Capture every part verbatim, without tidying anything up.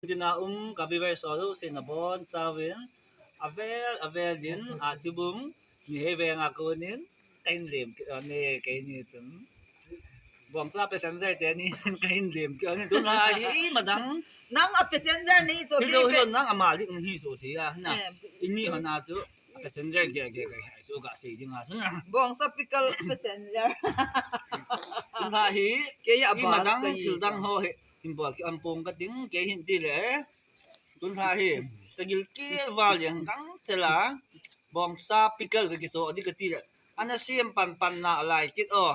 Tina um ka viewers ho jouse nabonchauvin, avel avel in, a, tibung ni hei venga konin kahin lem kit ane, keini tun. Bongsa passenger teni kahin lem kit ane, tun la hi ima dang. Nang a passenger nahi chu, hilou, hilou, nang a malik nahi chu tia na. Eh, ini hana chu passenger ge ge ge hai chu kasei ding a chu na. Bongsa pickle passenger. Tun la hi kei a ima dang, thil dang ho hi hin bol kit ampong kating, kei hin tile. Tun la hi kagilkel val jeng gangchel a, bongsa pickle kakiso di kati le, ana sem pan pan nalai kit o.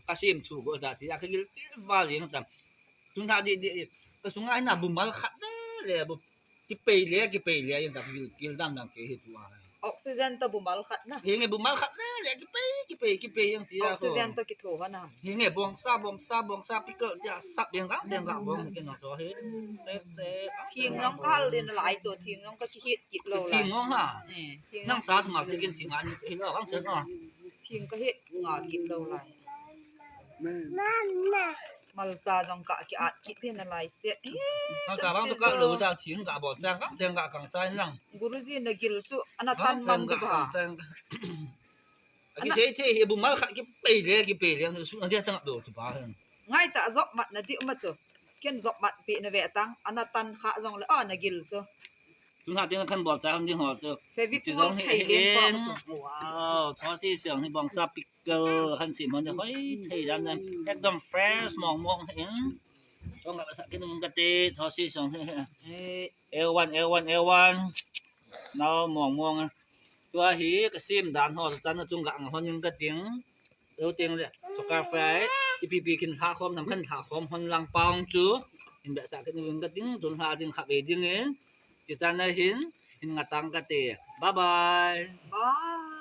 Kasem thu go ta tia kagilkel val jeng tam. Tun la di di, kasunga hina bumal khat le le bu, kipei le, kipei le, jeng ta kagilkel dam dam kei hi tua. Oxygen to bumal khat na. Hinge bumal khat le le, kipei, kipei, kipei jeng tia ko. Oxygen to kitho va na. Hinge bongsa, bongsa, bongsa pickle tia sap jeng gangchel a bong kei na cho hi. Te, te. Thing jong kahal din lai chu, thing jong kakihit kit lou lai. Thing jong ha. Eh, thing nang jong sa thum a kei kin thing ani kei lo, gangchel a. Thing kahit nga kit lou lai. Malcha jong ka kiat kit din nalai se. Eh, malcha bang chu ka lo ta thing ka bol chang, gangchel a kang chai lang. Guruji nagil chu ana tan mang ta ba. Akisei thei hi bumal khat kipei le, kipei le, su na dia tang do tu ba. Ngai ta jop mat na di uma chu. Ken jop mat pi na ve tang, ana tan kha jong le, o nagil chu. Tun ha tin khan bol cha ham ding ho chu. Fevicol thei len ko chu. Wow, chosi siang hi bongsa pickle khan sim hon hoi thei dan dan. Ekdom fresh mong mong hin. Chong ka sa kin kate chosi siang hi. Eh. L one, L one, L one. Nao mong mong. Tua hi kasem dan ho chan a chung ka ang hon in kating. Lo ting le, sukar fry, ipi pi kin lha khom, nam khan lha khom, hon lang pang chu. In be sa kin vin kating, tun lha ding kha ve ding in. Ti chan a hin, hin nga tang kate. Bye bye. Bye.